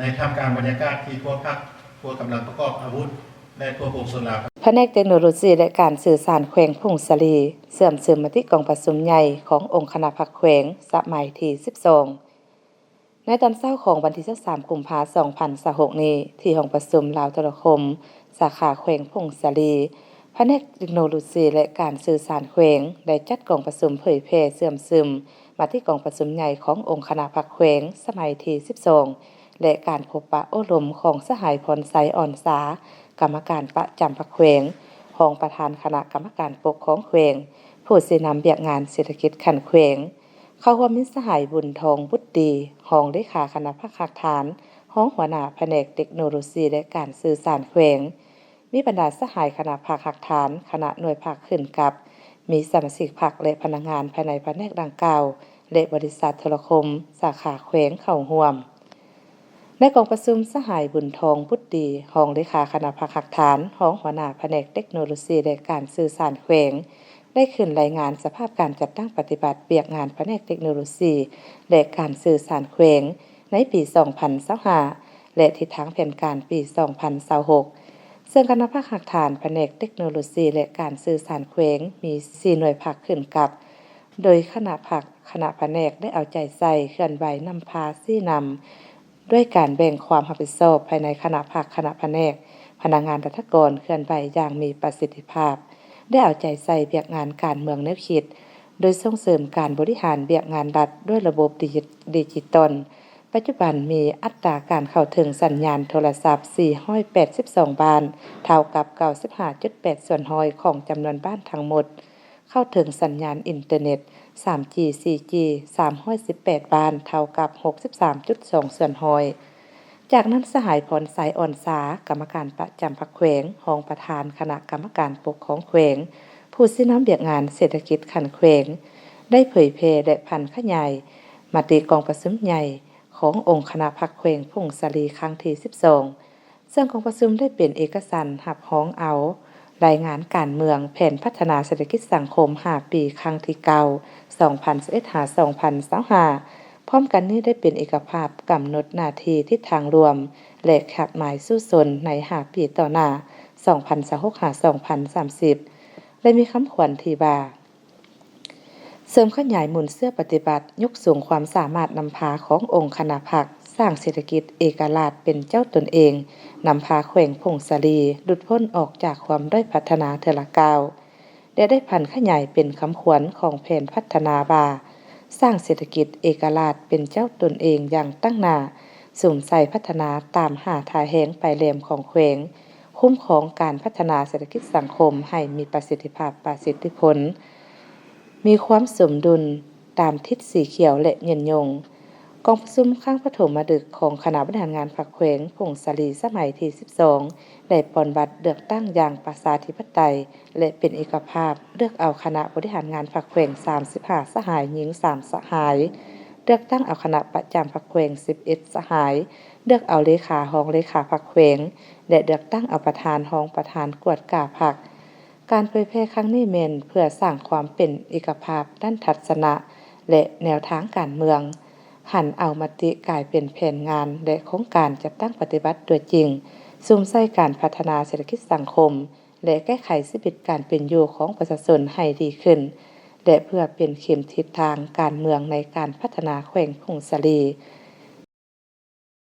ໃນທ່າມກາງບັນຍາກາດທີ່ພວກພັກ, ພວກກຳລັງປະກອບອາວຸດ ແລະ ພວກປວງຊົນລາວ. ພະແນກເຕັກໂນໂລຊີ ແລະ ການສື່ສານແຂວງຜົ້ງສາລີ ເຊື່ອມຊຶມມະຕິກອງປະຊຸມໃຫຍ່ຂອງອົງຄະນະພັກແຂວງສະໄໝທີສິບສອງ. ໃນຕອນເຊົ້າຂອງວັນທີຊາວສາມ ກຸມພາ ສອງພັນຊາວຫົກນີ້ ທີ່ຫ້ອງປະຊຸມລາວໂທລະຄົມ ສາຂາແຂວງຜົ້ງສາລີ, ພະແນກເຕັກໂນໂລຊີ ແລະ ການສື່ສານແຂວງ ໄດ້ຈັດກອງປະຊຸມເຜີຍແຜ່ເຊື່ອມຊຶມມະຕິກອງປະຊຸມໃຫຍ່ຂອງອົງຄະນະພັກແຂວງສະໄໝທີສິບສອງ ແລະ ການພົບປະໂອ້ລົມຂອງສະຫາຍ ພອນໄຊ ອອນສາ, ກຳມະການປະຈຳພັກແຂວງ, ຮອງປະທານຄະນະກຳມະການປົກຄອງແຂວງ, ຜູ້ຊີ້ນຳວຽກງານເສດຖະກິດຂັ້ນແຂວງ. ເຂົ້າຮ່ວມມີສະຫາຍ ບຸນທອງ ບຸດດີ, ຮອງເລຂາຄະນະພັກຮາກຖານ, ຮອງຫົວໜ້າພະແນກເຕັກໂນໂລຊີ ແລະ ການສື່ສານແຂວງ, ມີບັນດາສະຫາຍຄະນະພັກຮາກຖານ, ຄະນະໜ່ວຍພັກຂຶ້ນກັບ, ມີສະມາຊິກພັກ ແລະ ພະນັກງານພາຍໃນພະແນກດັ່ງກ່າວ ແລະ ບໍລິສັດໂທລະຄົມສາຂາແຂວງເຂົ້າຮ່ວມ. ໃນກອງປະຊຸມ, ສະຫາຍ ບຸນທອງ ບຸດດີ, ຮອງເລຂາຄະນະພັກຮາກຖານ, ຮອງຫົວໜ້າພະແນກເຕັກໂນໂລຊີ ແລະ ການສື່ສານແຂວງ ໄດ້ຂຶ້ນລາຍງານສະພາບການຈັດຕັ້ງປະຕິບັດວຽກງານພະແນກເຕັກໂນໂລຊີ ແລະ ການສື່ສານແຂວງໃນປີສອງພັນຊາວຫ້າ ແລະ ທິດທາງແຜນການປີສອງພັນຊາວຫົກ ເຊິ່ງຄະນະພັກຮາກຖານພະແນກເຕັກໂນໂລຊີ ແລະ ການສື່ສານແຂວງມີສີ່ໜ່ວຍພັກຂຶ້ນກັບ, ໂດຍຄະນະພັກ, ຄະນະພະແນກໄດ້ເອົາໃຈໃສ່ເຄື່ອນໄຫວນຳພາຊີ້ນຳ ດ້ວຍການແບ່ງຄວາມຮັບຜິດຊອບພາຍໃນຄະນະພັກ, ຄະນະພະແນກ, ພະນັກງານລັດຖະກອນເຄື່ອນໄຫວຢ່າງມີປະສິດທິພາບ, ໄດ້ເອົາໃຈໃສ່ວຽກງານການເມືອງແນວຄິດ, ໂດຍສົ່ງເສີມການບໍລິຫານວຽກງານລັດດ້ວຍລະບົບດິຈິ ດິຈິຕອນ. ປັດຈຸບັນມີອັດຕາການເຂົ້າເຖິງສັນຍານໂທລະສັບສີ່ຮ້ອຍແປດສິບສອງບ້ານ, ເທົ່າກັບເກົ້າສິບຫ້າຈຸດແປດສ່ວນຮ້ອຍຂອງຈຳນວນບ້ານທັງໝົດ. ເຂົ້າເຖິງສັນຍານອິນເຕີເນັດ ສາມຈີ ສີ່ຈີ ສາມຮ້ອຍສິບແປດບ້ານ, ເທົ່າກັບຫົກສິບສາມຈຸດສອງສ່ວນຮ້ອຍ. ຈາກນັ້ນ, ສະຫາຍ ພອນໄຊ ອອນສາ, ກຳມະການປະຈຳພັກແຂວງ, ຮອງປະທານຄະນະກຳມະການປົກຄອງແຂວງ, ຜູ້ຊີ້ນຳວຽກງານເສດຖະກິດຂັ້ນແຂວງ, ໄດ້ເຜີຍແຜ່ ແລະ ຜັນຂະຫຍາຍມະຕິກອງປະຊຸມໃຫຍ່ຂອງອົງຄະນະພັກແຂວງຜົ້ງສາລີຄັ້ງທີສິບສອງ. ເຊິ່ງກອງປະຊຸມໄດ້ເປັນເອກະສັນຮັບຮອງເອົາລາຍງານການເມືອງ, ແຜນພັດທະນາເສດຖະກິດສັງຄົມຫ້າປີ ຄັ້ງທີເກົ້າ ສອງພັນຊາວເອັດ ຫາ ສອງພັນຊາວຫ້າ. ພ້ອມກັນນີ້ໄດ້ເປັນເອກະພາບກຳນົດໜ້າທີ່, ທິດທາງລວມ ແລະ ຄາດໝາຍສູ້ຊົນໃນຫ້າປີຕໍ່ໜ້າ ສອງພັນຊາວຫົກ ຫາ ສອງພັນສາມສິບ ແລະ ມີຄຳຂວັນທີ່ວ່າ ເສີມຂະຫຍາຍມູນເຊື້ອປະຕິບັດ, ຍົກສູງຄວາມສາມາດນຳພາຂອງອົງຄະນະພັກ, ສ້າງເສດຖະກິດເອກະລາດເປັນເຈົ້າຕົນເອງ, ນຳພາແຂວງຜົ້ງສາລີຫຼຸດພົ້ນອອກຈາກຄວາມດ້ອຍພັດທະນາເທື່ອລະກ້າວ ແລະ ໄດ້ຜັນຂະຫຍາຍເປັນຄຳຂວັນຂອງແຜນພັດທະນາວ່າ ສ້າງເສດຖະກິດເອກະລາດເປັນເຈົ້າຕົນເອງຢ່າງຕັ້ງໜ້າ, ສຸມໃສ່ພັດທະນາຕາມຫ້າທ່າແຮງປາຍແຫຼມຂອງແຂວງ, ຄຸ້ມຄອງການພັດທະນາເສດຖະກິດສັງຄົມໃຫ້ມີປະສິດທິພາບ, ປະສິດທິຜົນ, ມີຄວາມສົມດຸນຕາມທິດສີຂຽວ ແລະ ຍືນຍົງ. ກອງປະຊຸມຄັ້ງປະຖົມມະດຶກຂອງຄະນະບໍລິຫານງານພັກແຂວງຜົ້ງສາລີສະໄໝທີສິບສອງ ໄດ້ປ່ອນບັດເລືອກຕັ້ງຢ່າງປະຊາທິປະໄຕ ແລະ ເປັນເອກະພາບ, ເລືອກເອົາຄະນະບໍລິຫານງານພັກແຂວງສາມສິບຫ້າສະຫາຍ, ຍິງສາມສະຫາຍ, ເລືອກຕັ້ງເອົາຄະນະປະຈຳພັກແຂວງສິບເອັດສະຫາຍ, ເລືອກເອົາເລຂາ, ຮອງເລຂາພັກແຂວງ ແລະ ເລືອກຕັ້ງເອົາປະທານ, ຮອງປະທານກວດກາພັກ. ການເຜີຍແຜ່ຄັ້ງນີ້ແມ່ນເພື່ອສ້າງຄວາມເປັນເອກະພາບດ້ານທັດສະນະ ແລະ ແນວທາງການເມືອງ, ຫັນເອົາມະຕິກາຍເປັນແຜນງານ ແລະ ໂຄງການຈັດຕັ້ງປະຕິບັດຕົວຈິງ, ສຸມໃສ່ການພັດທະນາເສດຖະກິດສັງຄົມ ແລະ ແກ້ໄຂຊີວິດການເປັນຢູ່ຂອງປະຊາຊົນໃຫ້ດີຂຶ້ນ ແລະ ເພື່ອເປັນເຂັມທິດທາງການເມືອງໃນການພັດທະນາແຂວງຜົ້ງສາລີ